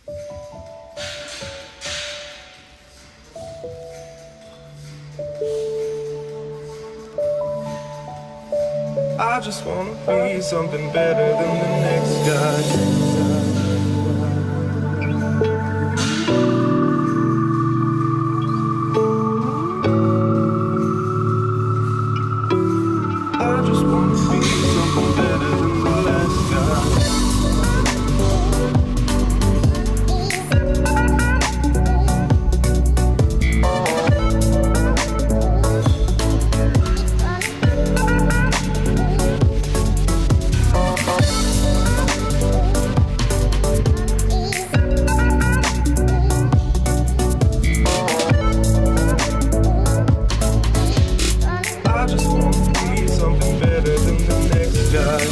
I just wanna be something better than the next guy. I just wanna be something better than the last guy. I just wanna be something better than the next guy.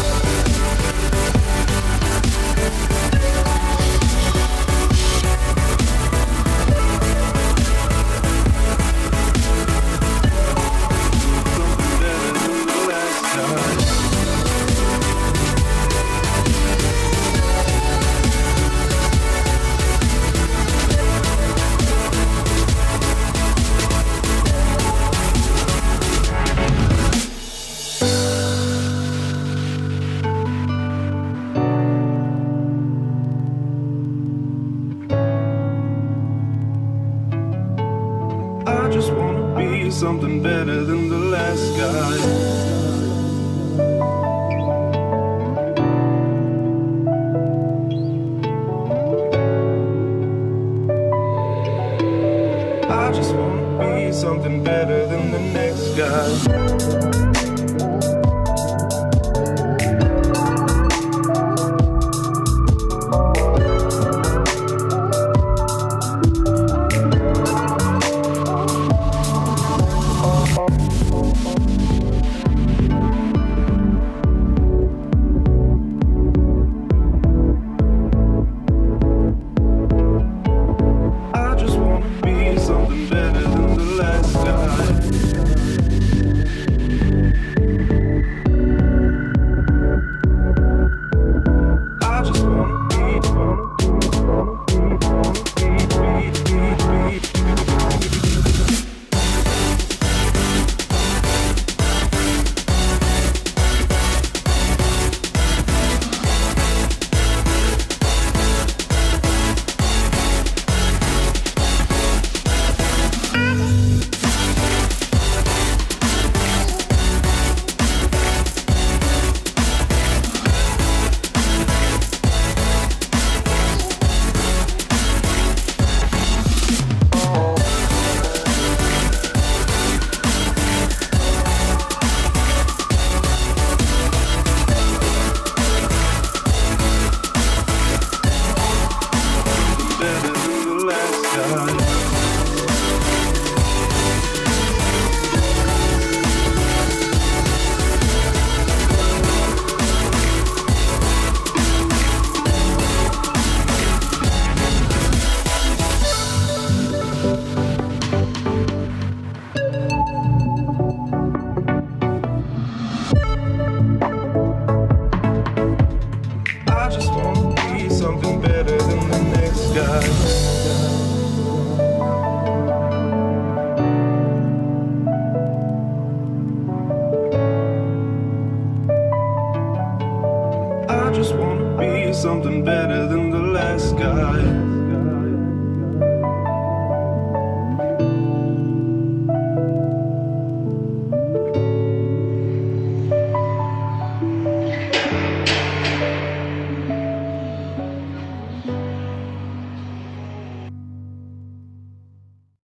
Something better than the last guy. I just wanna be something better than the last guy. I just wanna be something better than the next guy. I just wanna be something better than the last guy. I just wanna be, wanna be, wanna be, wanna be, be, be, be. Better than the last guy. I just wanna be something better than the next guy. I just wanna be something better than the last guy.